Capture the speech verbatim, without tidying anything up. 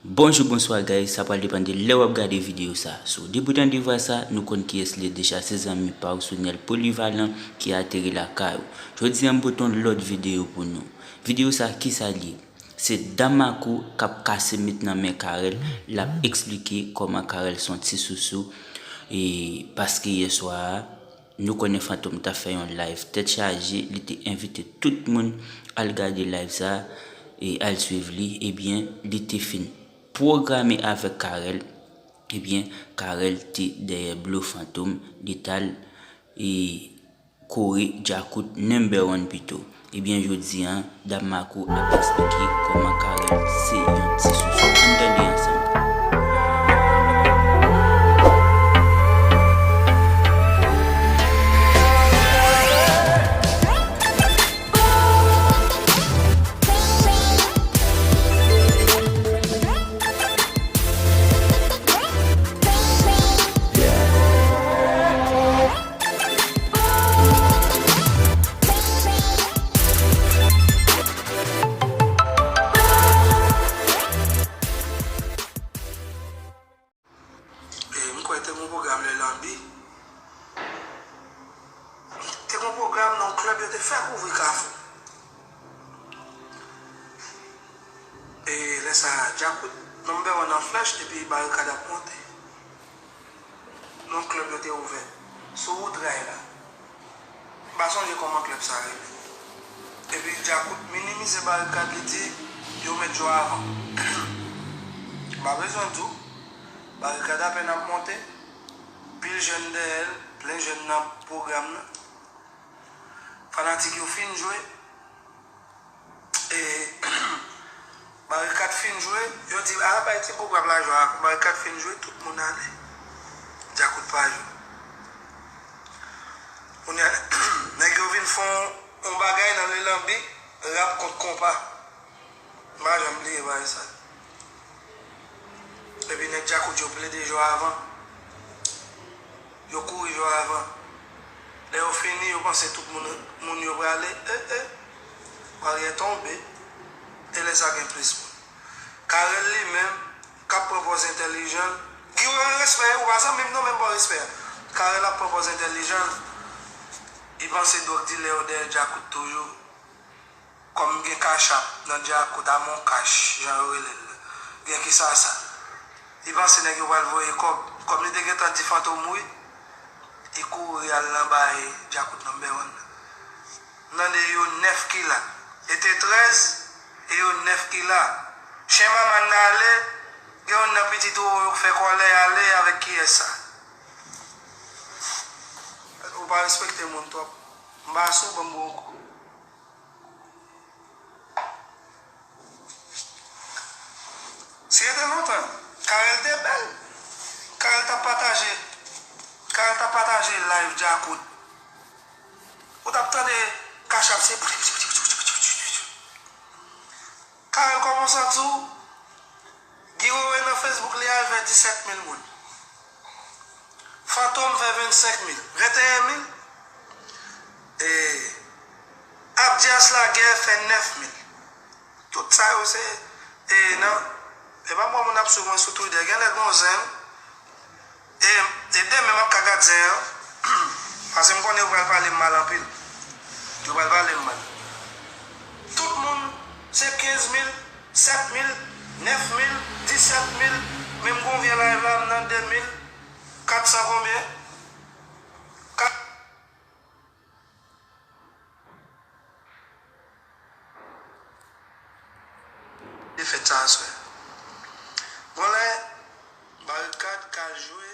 Bonjou, bonswa guys, sa pral depann de lè w ap gade videyo sa. So, depi w tande vwa sa, nou konn kiyès li ye deja, se zanmi pa w Sonel Polyvalent ki ateri lakay ou. Jodi a m pote yon lòt videyo pou nou. Videyo sa, kisa l ye? Se Damaco k ap kase mit nan men Carel, l ap eksplike kòman Carel se yon ti sousou, e paske yè swa a, nou konnen Fantom t ap fè yon live tèt chaje, li te envite tout moun al gade live sa, e al swiv li, ebyen, li te fin pwograme avèk Carel, ebyen, Carel te dèyè blo Fantom, li t al, e, kore Djakout number one pito. Ebyen, jodi a, Damaco ap eksplike kòman Carel se yon ti sousou. Ann tande ansanm. E, m kwè te gen yon pwogram le Lanbi. Te gen yon pwogram nan yon klèb yo te fè kouvri Kafou. E lè sa a, Djakout number one nan flèch epi Barikad ap monte. Nan klèb yo te ouvè sou wout ray la. M pa sonje kòman klèb sa rele. Epi Djakout minimize Barikad, li di yo met jou avan. M pa bezwen di w, Barikad apèn ap monte, pil jèn dèyè l, plen jèn nan pwogram nan. Fanatik yo fin jwe, e Barikad fin jwe, yo di, "A, bay ti boug w ap lajwa a." Barikad fin jwe, tout moun ale. Djakout pa jwe. Kounye a, nèg yo vin fè yon, yon bagay nan le Lanbi, rap kont konpa. M pa janm bliye bagay sa. Epi nèg Djakout yo plede jou avan. Yo kouri jou avan. Lè yo fini, yo panse tout moun, moun yo prale. E, e. Baryè tonbe. E lè sa gen plis moun. Carel li menm, k ap pran pòz entèlijan. Giwo, respè, ou pa zanmi m non, men m ba w respè. Carel ap pran pòz entèlijan. Li panse dwòg dilè yo dèyè Djakout toujou. Kòm gen Cash App nan Djakout, a mon cash, jan yo rele l. Gen ki sa sa. Li panse nèg yo pral voye kòb. Kòm li te gentan di Fantom wi, li kouri al nan bay Djakout number one. M tande yo nèf ki la. E te trèz, e yo nèf ki la. Chen manman n ale, gen youn nan pitit ou yo k fè kòlè ale avèk kiyès sa? Ou pa respekte moun twòp. M pa sou ban m bon kou. Si se te lontan, Carel te bèl. Carel t ap pataje. Carel t ap pataje live Djakout. Ou t ap tande Cash App se. Carel kòmanse ap di w, Guy Wewe nan Facebook li al fè disèt mil moun. Fantom fè vennsenk mil, venteyen mil. E Abdias Laguerre fè nèf mil. Tout sa yo se, e nan, e pa bon moun ap swiv mwen sou Twitter. Genlè gon zen, wi. E, e demen m ap ka gad zen an, paske m konnen yo pral pale m mal anpil. Yo pral pale m mal. Tout moun se kenz mil, sèt mil, nèf mil, disèt mil, men m gon vye live la, m nan de mil kat san konbyen? Kat- Defèt sa aswè. Bon, lè Barikad ka jwe.